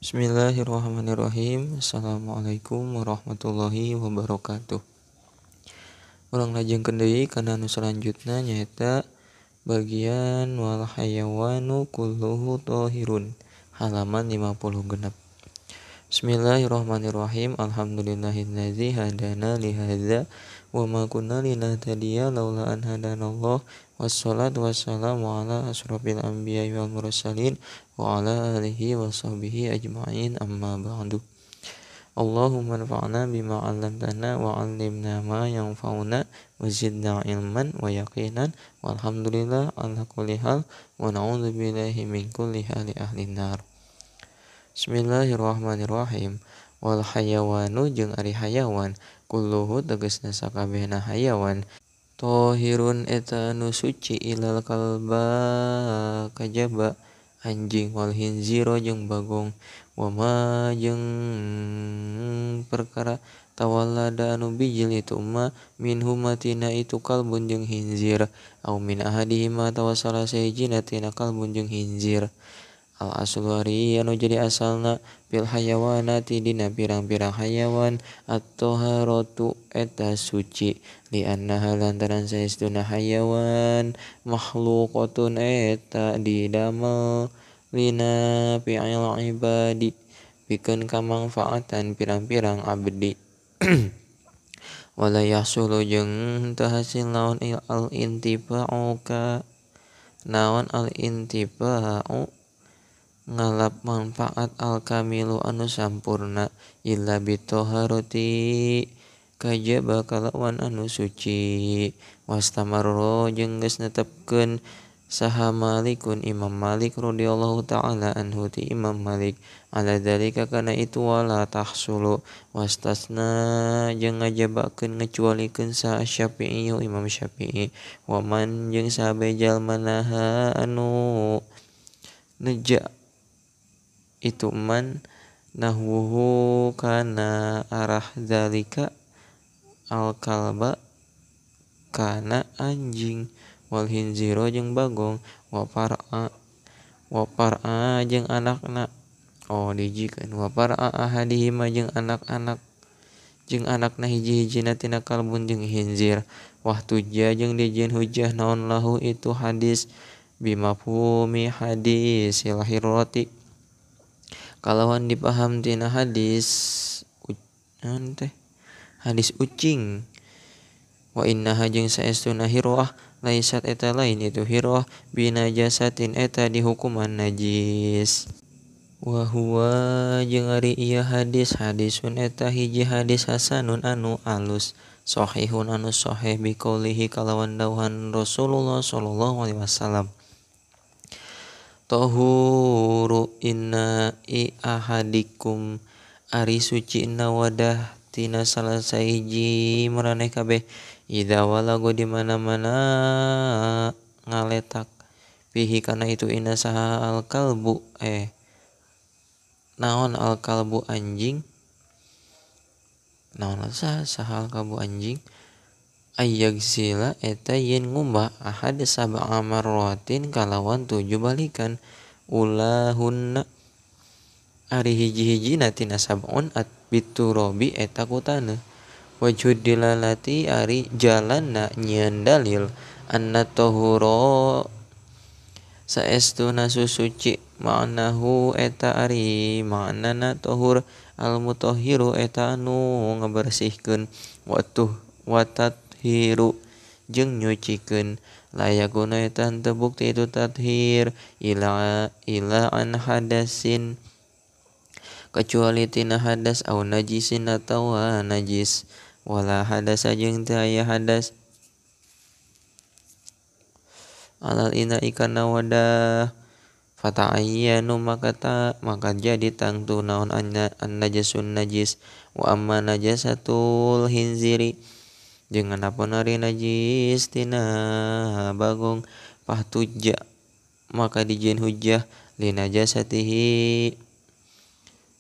Bismillahirrahmanirrahim. Assalamualaikum warahmatullahi wabarakatuh. Urang lajengkeun deui kana anu salanjutna nyaeta bagian wal hayawanu kulluhu tahirun, halaman 56. Bismillahirrahmanirrahim. Alhamdulillahillazi hadana li hadza wa ma kunna linahtadiya laula an hadanallah. Wassalatu wassalamu ala asyrafil anbiya'i wal mursalin wa ala alihi wa sahbihi ajma'in, amma ba'du. Allahumma anfa'na bima 'allamtana wa 'allimna ma yanfa'una wa zidna ilman wa yaqinan, walhamdulillah ala kulli hal wa na'udzu billahi min kulli hali ahli nar. Bismillahirrahmanirrahim. Wal hayawanu jeung ari hayawan, kulluhu tegasna sakabehna hayawan, tohirun eta anu suci ilal kalba kajaba anjing, wal hinziro jeung bagong, wama jeung perkara tawallada anu bijil itu ma minhuma tina itu kalbun jeung hinzir, au min ahadihima atawa salah sahijina tina kalbun jeung hinzir. Al aslu ari anu jadi asalna fil hayawanati dina pirang-pirang hayawan, at-taharatu eta suci, li annaha lantaran saestuna hayawan makhluqatun eta didamel lina fi'il ibadi pikeun kamangfaatan pirang-pirang abdi. Wala yahsulu jeung teu hasil naon al intifa'u ka naon al intifa'u ngalap manfaat al kamilu anu sampurna illa bitoharoti kajaba kalawan anu suci. Wastamarro jeung geus netepkeun saha Malikun Imam Malik radhiyallahu ta'ala anhu ti Imam Malik ala dzalika kana itu wala tahsulu. Wastasna jeung ngajabakeun ngecualikeun saha Syafi'i Imam Syafi'i, wa man jeung sahabe jalma naha anu neja itu man nahwuhu kana arah zalika al kalba kana anjing, wal hinziro jeung bagong, wa par'a jeung anakna, oh dijikeun wa par'a ahadihima jeung anak-anak jeung anakna hiji-hijina tina kalbun jeung hinzir. Wahtuja jeung dijieun hujah naon lahu itu hadis bimafhumi hadis silahirroti kalawan dipaham tina hadis teh hadis ucing. Wa innaha jeung saestuna hirwah laisat eta lain itu hirwah binajasatin eta dihukuman najis. Wa huwa jeung ari ieu hadis hadisun eta hiji hadis hasanun anu alus sahihun anu sahih biqaulihi kalawan dawuhan Rasulullah sallallahu alaihi wasallam. Tahuru inna i ahadikum ari suci inna wadah tina salah sahiji maraneh kabeh idza walago di mana-mana ngaletak pihi kana itu inna saha al kalbu naon al kalbu anjing, naon saha al kalbu anjing ayyagsila eta yen ngumbah ahad sab'a marratin kalawan 7 balikan, ulahunna ari hiji-hijina tina sab'un at biturabi eta ku taneuh. Wajhud dilalati ari jalanna nyieun dalil anna tahura saestuna susuci ma'nahu eta ari ma'nana tahur al mutahhiru eta anu ngabersihkeun watuh watat hiru jeung nyucikeun, layakuna eta henteu bukti itu tathir ila an hadasin kecuali tina hadas au najisin atawa najis, wala hadasa jeung teu aya hadas alal ina'i kana wadah. Fata'ayyanu maka jadi tangtu naon an najasun najis. Wa amma najasatul hinziri jeung anapun ari najis tina bagong pahtuja maka dijieun hujah linajasatihi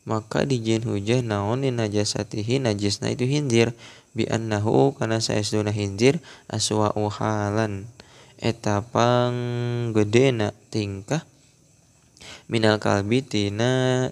maka dijieun hujah naon linajasatihi najisna itu hinzir. Bi annahu kana saestuna hinzir aswa'u halan eta panggedena tingkah minal kalbi tina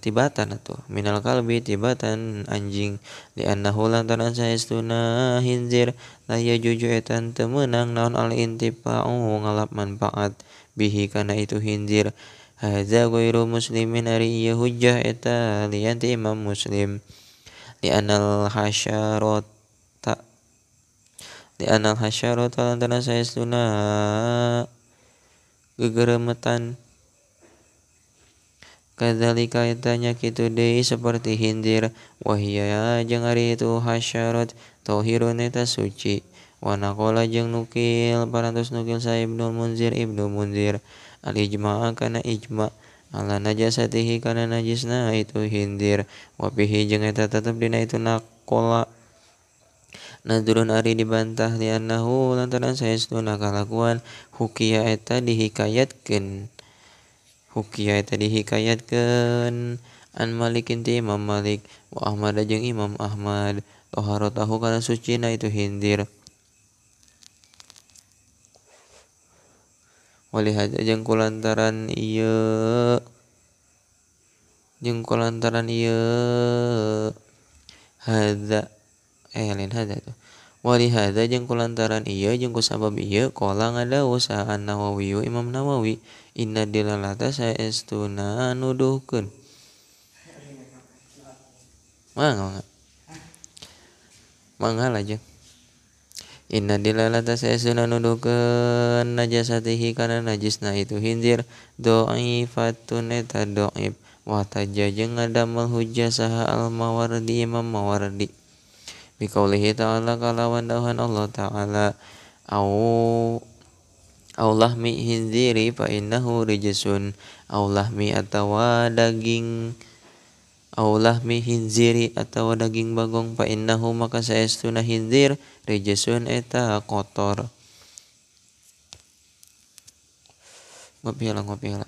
tibatan atuh minal kalbi tibatan anjing li annahu lantaran saestuna hinzir la yajuju eta teu meunang naon al intifa'u ngalap manfaat bihi kana itu hinzir. Hadza ghairu muslimin ari ieu hujjah eta lian ti Imam Muslim. Li anal hasyarata lantaran saestuna gegeremetan kadzalika eta nya kitu deui seperti hinzir wahia jeung ari itu hasyarat tohirun eta suci. Wa naqala jeung nukil parantos nukil sa Ibnu Munzir al ijma' kana ijma' ala najasatihi kana najisna itu hinzir wa bihi jeung eta tetep dina itu naqala nadrun ari dibantah li annahu lantaran saestuna kalakuan hukiya eta dihikayatkeun an Malikin ti Imam Malik wa Ahmad jeung Imam Ahmad toharatahu kana sucina itu hinzir. Walihada jeung kulantaran ieu hadza lain hadza tuh walihada jeung kulantaran ieu jeung kusabab ieu qala ngadawuh saha An-Nawawi Imam Nawawi inna dilalata saestuna nuduhkeun mangga mangga aja inna dilalata saestuna nuduhkeun najasatihi kana najisna itu hinzir dhaifatun eta dhaif wa tajja jeung ngadamel hujjah saha Al-Mawardi Imam Mawardi biqaulihi ta'ala kalawan dawuhan Allah ta'ala au lahmi hinziri fa innahu rijsun au lahmi atawa daging au lahmi hinziri atawa daging bagong fa innahu maka saestuna hinzir rijsun eta kotor. Ngopi heula.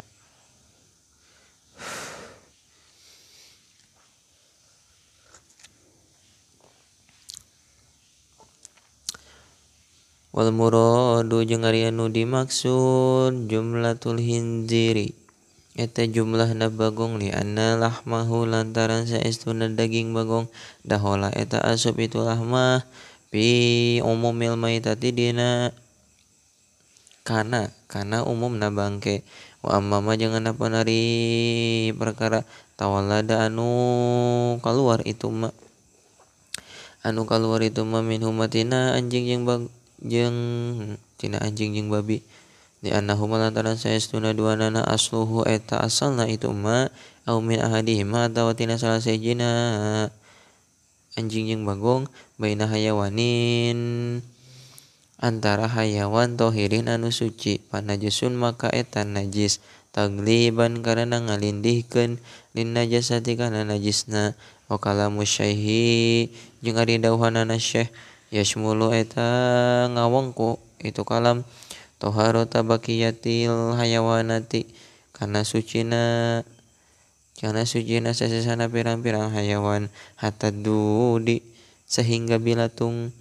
Wal muradu jeung ari anu dimaksud jumlatul hinziri eta jumlahna bagong li anna lahmahu lantaran saestuna daging bagong dahola eta asup itu lahmah fi umumil maitati dina kana umumna bangke wa amma ma jeung anapun ari perkara tawallada anu kaluar itu ma min humatina anjing jeung jeung tina anjing jeung babi di annahuma lantaran saestuna duanana asluhu eta asalna itu ma au min ahadihima atawa tina salah sahijina anjing jeung bagong baina hayawanin antara hayawan tohirin anu suci panajisun maka eta najis tagliban karena ngalindihkeun lin najasati kana najisna wa kalamu syaihi jeung ari dawuhanana syekh yashmulu eta ngawengku itu kalam toharota baqiyatil hayawanati kana sucina sasisana pirang-pirang hayawan hatta dudi sehingga bilatung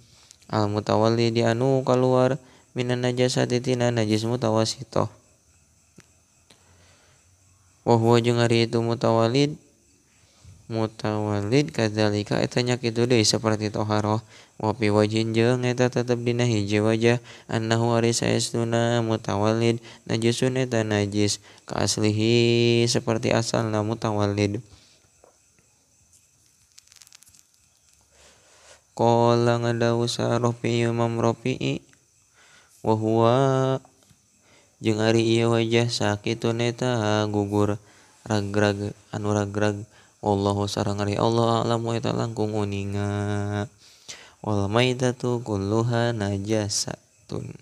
al mutawalli di anu kaluar minan najasati tina najis mutawasitoh wa huwa jeung ari itu mutawalid kadzalika eta nya kitu deui saperti toharoh wa fi wajhin jeung eta tetep dina hiji wajah annahu ari saestuna mutawallid najisun eta najis ka aslihi seperti asalna mutawallid. Qala ngadawuh Rafi Imam Rafi'i wa huwa jeung ari ieu wajah sakitun eta gugur ragrag anu ragrag wallahu sareng ari Allah a'lamu eta langkung uninga wal maitatu kulluha najasatun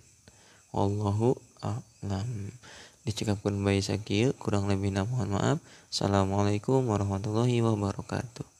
wallahu a'lam. Dicekapkeun bae sakieu kurang lebihna mohon maaf. Assalamualaikum warahmatullahi wabarakatuh.